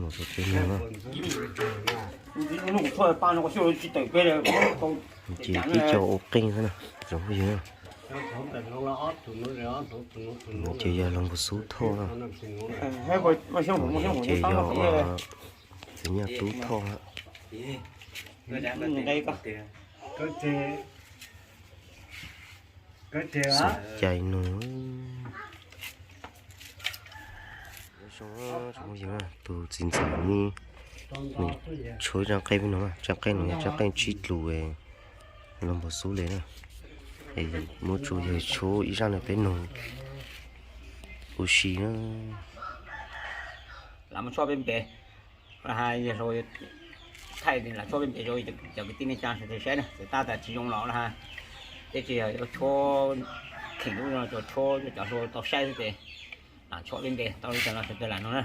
Ces tib co ua qeej xwb na, tsoom phooj ywg na. Ces yog Loos Npus Xub Thoj na. Ces yog Txiv Nyaj Tub Thoj. Xub cai nug. Tsoom phooj ywg, tus txiv ntxawm ne, nws tshuab ib zaj qeej peb nug, zaj qeej no yog zaj qeej tsib dlus Loos Npus Xub li na. Muab tsuas yawg tshuab ib zaj no peb nug ua si na. Lam muab tshuab peb npe, yog thaij lam tshuab peb npe rau cov kwv tij neej tsa sawv daws saib na, txawm tab tas tsis zoo los na, peb tsis yog yuav tshuab kheem lub no, tshuab cov hluas tau saib xwb ces lam tshuab peb npe tau li cas los sawv daws lam nug na.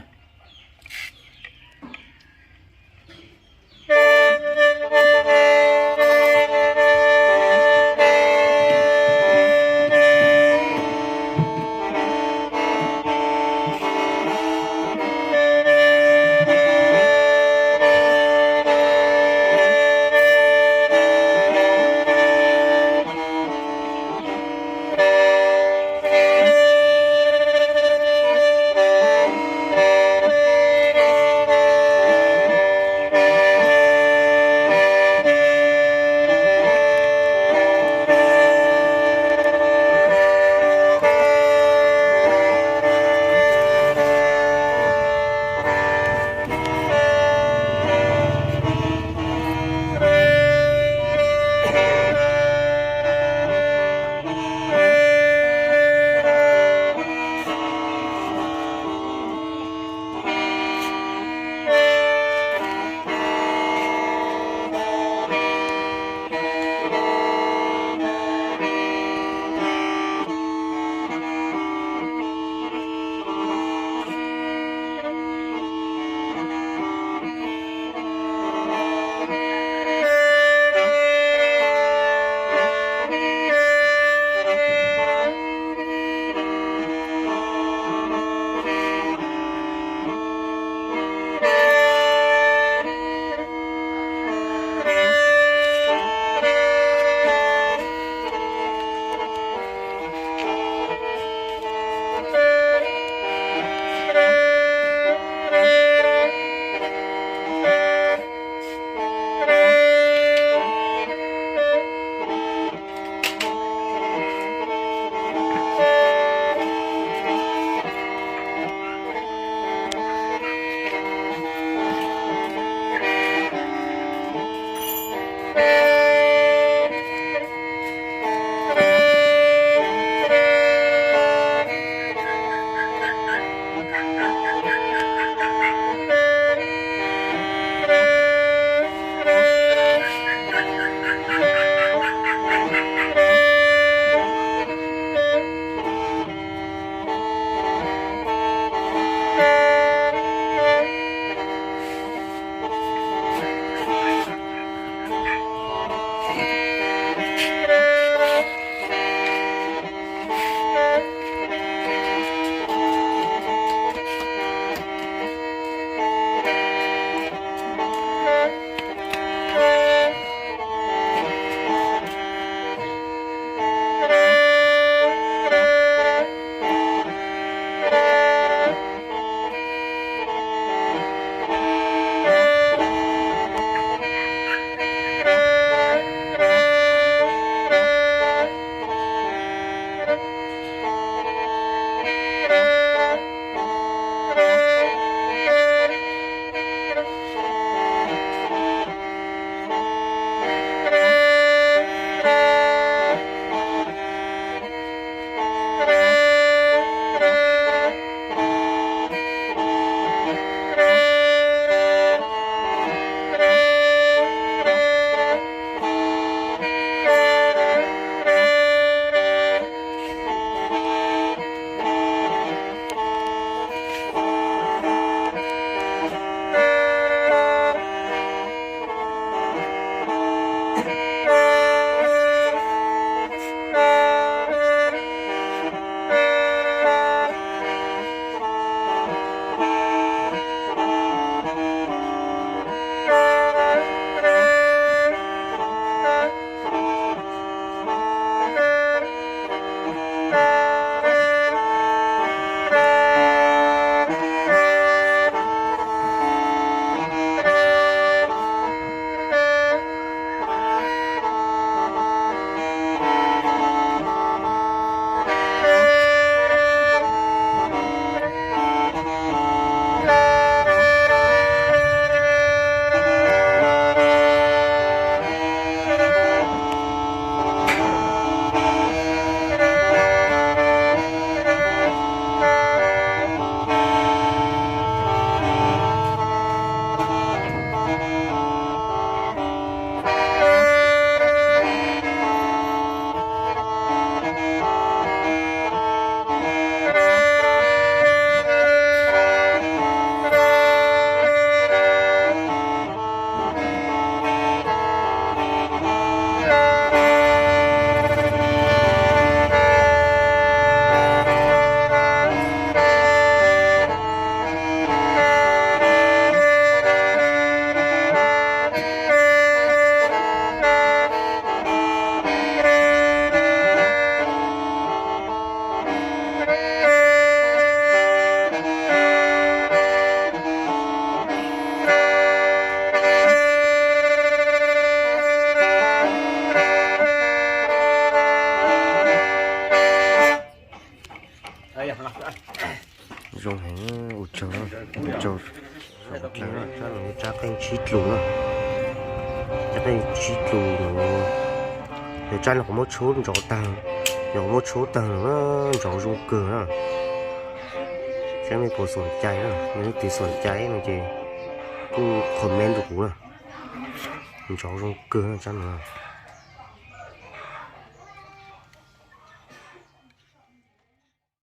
Zoo heev, ua tsaug, ua tsaug. Tsab no tsab qeej tsib tlus na, tsab qeej tsib tlus no. Yog tsab no kuv muab tshub ntsauv tag, yog kuv muab tshub tag no na, ntsauv zoo kawg na. Saib mej puas xom cai na, yog leej twg xom cai no ces kuj comment rau kuv na. Ntsauv zoo kawg na tsab no.